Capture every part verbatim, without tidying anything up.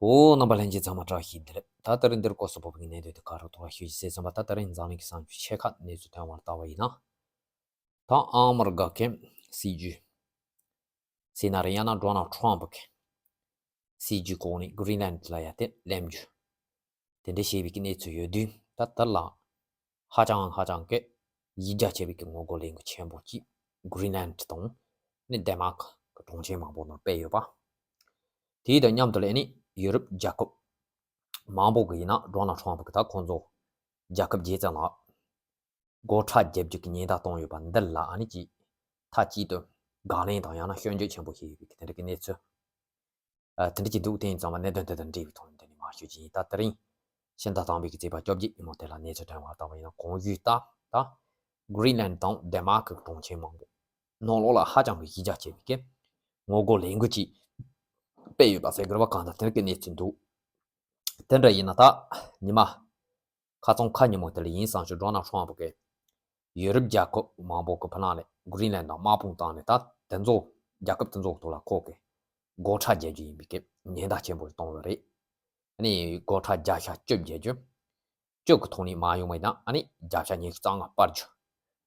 ཨོ། རྣམ་པ་ལྷན་རྒྱས་ཚང་མ་བཀྲ་ཤིས་བདེ་ལེགས། ད་ལྟ་རིང་འདིར་སྐོར་སོགས་པོ་བའི་གནས་སྟངས་དེ་ག་རུ་ཐོག་ཤོད་ཅིག་ཟེར་ཙམ་པ། ད་ལྟ་རིང་འཛམ་གླིང་གི་ས་ཆ་ཆེ་ཁག་གནས་ཚུལ་ཐོན་པར་ལྟ་བ་ཡིན་ན། ད་ཨ་མི་རི་ཀ་གི་སྲིད་ཇུས་ཟེར་ན་རེད། ཡང་ན་ཌོ་ནལ་ཊམ་པ་གི་སྲིད་ཇུས་གོང་ནས་གྷི་རིན་ལན་ལ་ཡ་དེ་ལེན་རྒྱུ་དེ་འདྲ་བྱས་པའི་གི་གནས་ཚུལ་ཡོད་དུས། ད་དེ་ལ་ཧ་ཅང་ཧ་ཅང་གི་ཡིད་འཇགས་ཆེ་བའི་གི་ངོ་རྒོལ་ལས་འགུལ་ཆེན་པོ་ཅིག་གྷི་རིན་ལན་དང་ནི་ཌེན་མཱརཀ་གི་གྲོང་ཁྱེར་མང་པོ་ནང་སྤེལ་ཡོད་པ། དེའི་དང་མཉམ་དུ་ལ་ཨ་ནི་ཡུ་རོབ་རྒྱལ་ཁབ་མང་པོ་གི་ཡིན་ན་ཌོ་ནལ་ཊམ་པ་གི་ད་ཁོང་ཚོ་རྒྱལ་ཁབ་བརྒྱད་ཙམ་ལ་སྒོ་ཁྲལ་བརྒྱབ་རྒྱུ་གི་ཉེན་བརྡ་བཏང་ཡོད་པ་འདི་ལ་ཨ་ནི་ཅིག་མཐའ་གཅིག་ཏུ་དགག་ལན་དང་ཡང་ན་སྐྱོན་བརྗོད་ཆེན་པོ་བྱས་ཡོད་པའི་གི་དེ་འདྲ་གི་གནས་ཚུལ། ཨ། དེ་འདྲ་ཅིག་འདུག་དེ་ཡིན་ཙང་མ་གནད་དོན་དེ་དང་འབྲེལ་བའི་ཐོག་ནས་འདི་ནས་མར་ཞུ་རྒྱུ་ཡིན། ད་དེ་རིང་ཕྱི་ཟླ་དང་པོའི་གི་ཚེས་པ་བཅོ་བརྒྱད་ཉིན་མོ་དེ་ལ་གནས་ཚུལ་ཐོན་པར་ལྟ་བ་ཡིན་ན། གོང་ཞུས་ལྟར་ད་གྷི་རིན་ལན་དང་ཌེན་མཱརཀ་གི་གྲོང་ཁྱེར་མང་པོ་ནང་ལོགས་ལ་ཧ་ཅང་གི་གཞི་རྒྱ་ཆེ་བའི་གི་ངོ་རྒོལ་ལས་འགུལ་ཅིག་སྤེལ་ཡོད་པ་ཟེར་དགོས་རེད་པ། གང་ལྟར་དེ་འདྲ་གི་གནས་ཚུལ་འདུག་དེ་འདྲ་ཡིན་ན་ད་ཉི་མ་ཁ་སང་ཁ་ཉིན་མོ་དེ་ལ་ཡིན་བསམ་ཞིང་ཌོ་ནལ་ཊམ་པ་གིས་ཡུ་རོབ་རྒྱལ་ཁབ་མང་པོ་གི་ཕུ་ནང་ལ་གྷི་རིན་ལན་དང་དམག་དཔུང་བཏང་ནས་ད་དེ་ཚོ་རྒྱལ་ཁབ་དེ་ཚོ་གི་ཐོག་ལ་ཁོ་གིས་སྒོ་ཁྲལ་རྒྱག་རྒྱུ་ཡིན་པའི་གི་ཉེན་བརྡ་ཆེན་པོ་ཞིག་བཏང་ཡོད་རེད། ཨ་ནི་སྒོ་ཁྲལ་བརྒྱ་ཆ་བཅུ་བརྒྱབ་རྒྱུ། བཅུ་གི་ཐོག་ནས་མ་ཡོང་བ་ཡིན་ན་ཨ་ནི་བརྒྱ་ཆ་ཉི་ཤུ་རྩ་ལྔ་སྤར་རྒྱུ།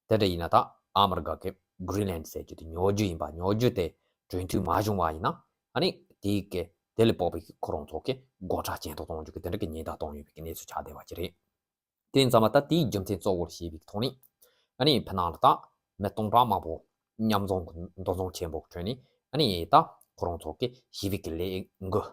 དེ་འདྲ་ཡིན་ན་ད་ཨ་མི་རི་ཀ་གིས་གྷི་རིན་ལན་ཟེར་རྒྱུ་དེ་ཉོ་རྒྱུ་ཡིན་པ། ཉོ་རྒྱུ་དེ་གྲོས་མཐུན་མ་བྱུང་བ་ཡིན་ན་ཨ་ནི་དེའི་གི་དེ་ལ་དཔག་པའི་གི་ཁོ་རང་ཚོ་གི་སྒོ་ཁྲལ་ཇེ་མཐོར་གཏོང་རྒྱུ་གི་དེ་འདྲ་གི་ཉེན་བརྡ་བཏང་ཡོད་པའི་གི་གནས་ཚུལ་ཆགས་བསྡད་པ་ཅིག་རེད། དེ་ཡིན་ཙང་མ་ད་དེའི་རྒྱུ་མཚན་གཙོ་བོར་བྱས་པའི་ཐོག་ནས་ཨ་ནི་ཕུ་ནང་ལ་ད་མི་སྟོང་ཕྲག་མང་པོ་མཉམ་འཛོམས་ཀྱི་འདུ་འཛོམས་ཆེན་པོ་ཁྲོད་ནས་ཨ་ནི་ད་ཁོ་རང་ཚོ་གི་ཞི་བའི་གི་ལས་འགུལ་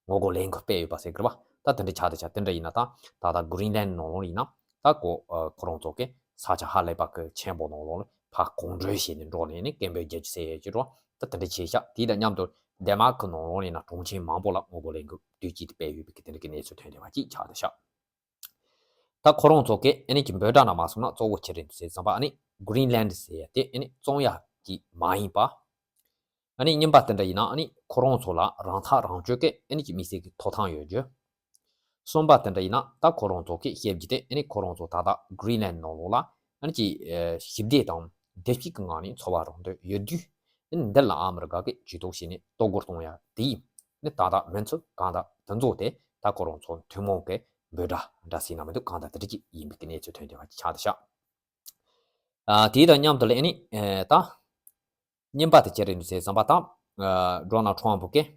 ངོ་རྒོལ་ལས་འགུལ་སྤེལ་ཡོད་པ་ཟེར་དགོས་རེད་པ། ད་དེ་འདྲ་ཆགས་དེ་ཆགས་དེ་འདྲ་ཡིན་ན་ད་ད་ལྟ་གྷི་རིན་ལན་ནང་ལོགས་ཡིན་ན་ད་ཁོ་ཁོ་རང་ཚོ་གི་ས་ཆ་ཧ་ལས་པ་གི་ཆེན་པོ་ནང་ལོགས་ལ་ཕར་གུང་སྒྲིག་བྱས་ནས་འགྲོ་ནས་ནི་སྐད་འབོད་རྒྱག་རྒྱུ་ཟེར་ཡས་ཀྱི་རོ། ད་དེ་འདྲ་བྱས་ཤག་དེ་དང་མཉམ་དུ་ཌེན་མཱརཀ་གི་ནང་ལོགས་ཡིན་ན་གྲོང་ཁྱེར་མང་པོ་ལ་ངོ་རྒོལ་ལས་འགུལ་དུས་གཅིག་ཏུ་སྤེལ་ཡོད་པའི་གི་དེ་འདྲ་གི་གནས་ཚུལ་ཐོན་བསྡད་པ་ཅིག་ཆགས་བསྡད་ཤག་ད་ཁོ་རང་ཚོ་གིས་ཨ་ནི་ཀྱི་འབོད་སྒྲ་ནང་མར་སོང་ན་གཙོ་བོ་ཅི་རེད་འདུག་ཟེར་ཙམ་པ། ཨ་ནི་གྷི་རིན་ལན་ཟེར་ཡ་དེ་ཨ་ནི་བཙོང་ཡ་ཅིག་མ་ཡིན་པ། ཨ་ནི་གཉིས་པ་དེ་འདྲ་ཡིན་ན་ཨ་ནི་ཁོ་རང་ཚོ་ལ་རང་ཐག་རང་གཅོད་ཀྱི་ཨ་ནི་ཀྱི་དམིགས་བསལ་གྱི་ཐོབ་ཐང་ཡོད་རྒྱུ། གསུམ་པ་དེ་འདྲ་ཡིན་ན་ད་ཁོ་རང་ཚོ་གིས་བཤད་རྒྱུ་དེ་ཨ་ནི་ཁོ་རང་ཚོ་ད་ལྟ་གྷི་རིན་ལན་ནང་ལོགས་ལ་ཨ་ནི་ཀྱི་ཞི་བདེ་དང་བདེ་སྐྱིད་ཀྱི་ངང་ནས་འཚོ་བ་རོལ་འདོད་ཡོད་དུས། ཨ་ནི་འདི་ལ་ཨ་མི་རི་ཀ་གིས་ཇུས་གཏོགས་བྱས་ནས་གཏོར་རྒོལ་གཏོང་ཡ་དེ་ཡིན། ཨ་ནི་ད་ལྟ་མི་ཚོ་གང་ལྟར་དེ་ཚོ་དེ་ད་ཁོ་རང་ཚོ་ཐུན་མོང་གི་འབོད་སྒྲ་འདྲ་ཟེར་ན་མི་འདུག་གང་ལྟར་དེ་འདྲ་ཅིག་ཡིན་པའི་གི་གནས་ཚུལ་ཐོན་བསྡད་པ་ཅིག་ཆགས་བསྡད་ཤག་ཨ། དེ་དང་མཉམ་དུ་ལ་ཨ་ནི་ཨེ་ད་གཉིས་པ་དེ་ཅི་རེད་འདུག་ཟེར་ཙམ་པ། ད་ཨ་ཌོ་ནལ་ཊམ་པ་གིས་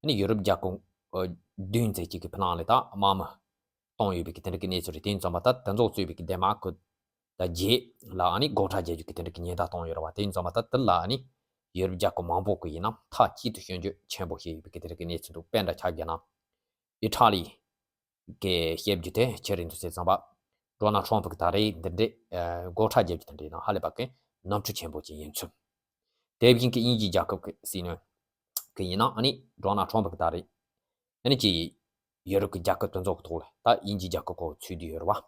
ཨ་ནི་ཡུ་རོབ་རྒྱལ་ཁབ་ཨ་བདུན་ཙམ་ཅིག་གི་ཕུ་ནང་ལ་ད་དམག་མི་གཏོང་ཡོད་པའི་གི་དེ་འདྲ་གི་གནས་ཚུལ་རེད། དེ་ཡིན་ཙམ་པ་ད་དེ་ཚོ་གཙོས་པའི་གི་ཌེན་མཱརཀ་དང་རྗེས་ལ་ཨ་ནི་སྒོ་ཁྲལ་རྒྱག་རྒྱུ་གི་དེ་འདྲ་གི་ཉེན་བརྡ་བཏང་ཡོད་རེད་པ། དེ་ཡིན་ཙམ་པ་ད་དེ་ལ་ཨ་ནི་ཡུ་རོབ་རྒྱལ་ཁབ་མང་པོ་གི་ཡིན་ན་མཐའ་གཅིག་ཏུ་སྐྱོན་བརྗོད་ཆེན་པོ་བྱས་ཡོད་པའི་གི་དེ་འདྲ་གི་གནས་ཚུལ་འདུག་དཔེ་འདྲ་ཆ་བཞག་ན། ཨི་ཊ་ལི་གི་བཤད་རྒྱུ་དེ་ཅི་རེད་འདུག་ཟེར་ཙམ་པ། ཌོ་ནལ་ཊམ་པ་གི་ད་རེས་འདི་འདྲའི་ཨ་སྒོ་ཁྲལ་རྒྱག་རྒྱུ་དེ་འདྲའི་ནང་ཧ་ལས་པ་གི་ནོར་འཁྲུལ་ཆེན་པོ་ཅིག་ཡིན་ཚུལ། དེ་བཞིན་གི་དབྱིན་ཇིའི་རྒྱལ་ཁབ་གི་སྲིད་བློན་གི་ཡིན་ན་ཨ་ནི་ཌོ་ནལ་ཊམ་པ་གི་ད་རེས་ཨ་ནི་ཅི་ཡུ་རོབ་ཀྱི་རྒྱལ་ཁབ་དེ་ཚོ་གི་ཐོག་ལ་ད་དབྱིན་ཇིའི་རྒྱལ་ཁབ་ཁོ་ཚུད་བསྡད་ཡོད་རེད་བ།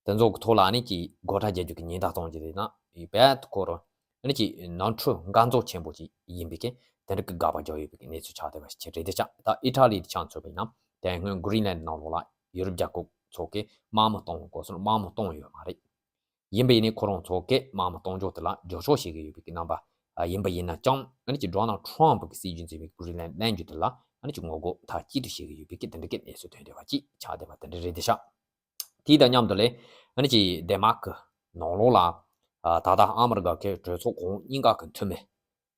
དེ་ཚོ་གི་ཐོག་ལ་ཨ་ནི་ཅི་སྒོ་ཁྲལ་རྒྱག་རྒྱུ་གི་ཉེན་བརྡ་གཏོང་རྒྱུ་རེད་ན་ཡི་བད་ཁོ་རང་ཨ་ནི་ཅི་ནོར་འཁྲུལ་འགལ་འཛོལ་ཆེན་པོ་ཅིག་ཡིན་པའི་གི་དེ་འདྲ་གི་དགག་པ་རྒྱག་ཡོད་པའི་གི་གནས་ཚུལ་ཆགས་བསྡད་པ་ཞིག་རེད་དེ་ཆགས། ད་ཨི་ཊ་ལི་དེ་ཆ་མཚོན་པ་ཡིན་ན་དེ་སྔོན་གྷི་རིན་ལན་ནང་ལོགས་ལ་ཡུ་རོབ་རྒྱལ་ཁབ་ཚོ་གིས་དམག་མི་གཏོང་དགོས་སོང་། དམག་མི་གཏོང་ཡོད་མ་རེད། ཡིན་པ་ཡིན་ནའི་ཁོ་རང་ཚོ་གིས་དམག་མི་གཏོང་ཕྱོགས་དེ་ལ་རྒྱབ་སྐྱོར་བྱེད་ཀྱི་ཡོད་པའི་གི་རྣམ་པ། ཨ་ཡིན་པ་ཡིན་ན་ཅང་ཨ་ནི་ཅི་ཌོ་ནལ་ཊམ་པ་གི་སྲིད་ཇུས་འཛིན་པའི་གྷི་རིན་ལན་ལེན་རྒྱུ་དེ་ལ་ཨ་ནི་ཅི་ངོ་རྒོལ་མཐའ་གཅིག་ཏུ་བྱེད་ཀྱི་ཡོད་པའི་གི་དེ་འདྲ་གི་གནས་ཚུལ་ཐོན་བསྡད་པ་ཅིག་ཆགས་བསྡད་པ་དེ་འདྲ་རེད་དེ་ཤག་དེའི་དང་མཉམ་དུ་ལས་ཨ་ནི་ཅི་ཌེན་མཱརཀ་གི་ནང་ལོགས་ལ་ཨ་ད་ལྟ་ཨ་མི་རི་ཀ་གི་གྲོས་ཚོགས་གོང་གཉིས་ཀ་གི་འཐུས་མི་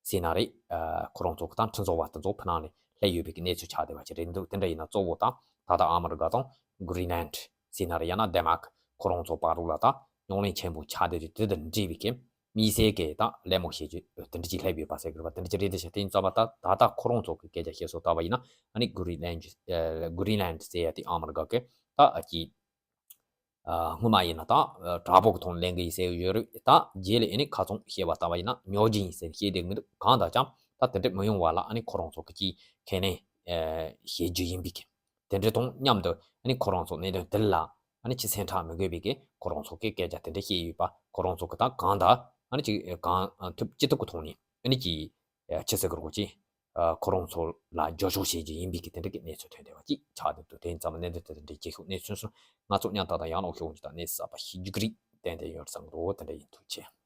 ཟེར་ན་རེད། ཨ་ཁོ་རང་ཚོ་གི་དང་ཁྲིམས་བཟོ་བ་དེ་ཚོ་ཕུ་ནང་ནས་སླེབས་ཡོད་པའི་གི་གནས་ཚུལ་ཆགས་བསྡད་པ་ཅིག་རེད་འདུག་དེ་འདྲ་ཡིན་ན་གཙོ་བོ་དང་ད་ལྟ་ཨ་མི་རི་ཀ་དང་གྷི་རིན་ལན་ཟེར་ན་རེད། ཡང་ན་ཌེན་མཱརཀ་ཁོ་རང་ཚོ་བར་དུ་ལ་ད་རྙོག་གླེང་ཆེན་པོ་ཆགས་བསྡད་དུས་དེ་དང་འབྲེལ་བའི་གི་དམིགས་བསལ་གྱི་ད་གླེང་མོལ་བྱེད་རྒྱུ་དེ་འདྲ་ཅིག་སླེབས་ཡོད་པ་ཟེར་དགོས་པ་དེ་འདྲ་ཅིག་རེད་དེ་ཤག་དེ་ཡིན་ཙམ་པ་ད་ད་ལྟ་ཁོ་རང་ཚོ་གི་སྐད་ཆ་བཤད་སྲོལ་ལྟ་བ་ཡིན་ན་ཨ་ནི་གྷི་རིན་ལན་གྷི་རིན་ལན་ཟེར་ཡ་དེ་ཨ་མི་རི་ཀ་གི་ད་ཨ་ཅི་ཨ་སྔོན་མ་ཡིན་ན་ད་དྲག་པོ་གི་ཐོག་ནས་ལེན་གི་ཡིན་ཟེར་ཡོད་རེད། ད་རྗེས་ལ་ཨ་ནི་ཁ་ཚོན་བཤད་པ་ལྟ་བ་ཡིན་ན་ཉོ་རྒྱུ་ཡིན་ཟེར་བཤད་བསྡད་མི་འདུག་གང་ལྟར་ཀྱང་ད་དེ་འདྲ་མི་ཡོང་བ་ལ་ཨ་ནི་ཁོ་རང་ཚོ་གི་ཅིག་ཁས་ལེན་ཨ་བྱེད་རྒྱུ་ཡིན་པའི་གི་དེ་འདྲ་དང་མཉམ་དུ་ཨ་ནི་ཁོ་རང་ཚོ་གནད་དོན་འདི་ལ་ཨ་ནི་ཅི་སེམས་ཁྲལ་མི་དགོས་པའི་གི་ཁོ་རང་ཚོ་གི་སྐད་ཆ་དེ་འདྲ་བཤད་ཡོད་པ། ཁོ་རང་ཚོ་གི་ད་གང་ལྟར་ཨ་ནི་ཅིག་གང་ཐུབ་ཅི་ཐུབ་གི་ཐོག་ནས་ཨ་ནི་ཅིག་ཨ་ཅི་ཟེར་དགོས་རེད་ཅིག་ཨ་ཁོ་རང་ཚོ་ལ་རྒྱབ་སྐྱོར་བྱེད་རྒྱུ་ཡིན་པའི་གི་དེ་འདྲ་གི་གནས་ཚུལ་ཐོན་བསྡད་པ་ཅིག་ཆགས་བསྡད་འདུག་དེ་ཡིན་ཙང་གནད་དོན་དེ་དེ་འདྲའི་རྒྱལ་ཤོག་གནས་ཚུལ་སོང་ང་ཚོ་མཉམ་དུ་ད་ཡང་ལོག་ཤོག་འོང་ཅིག་ད་གནས་གསར་པ་ཞིག་རྒྱུགས་རིགས་ཏན་ཏན་ཡོད་བསམ་གི་འདུག་དེ་འདྲ་ཡིན། ཐུགས་རྗེ་ཆེ།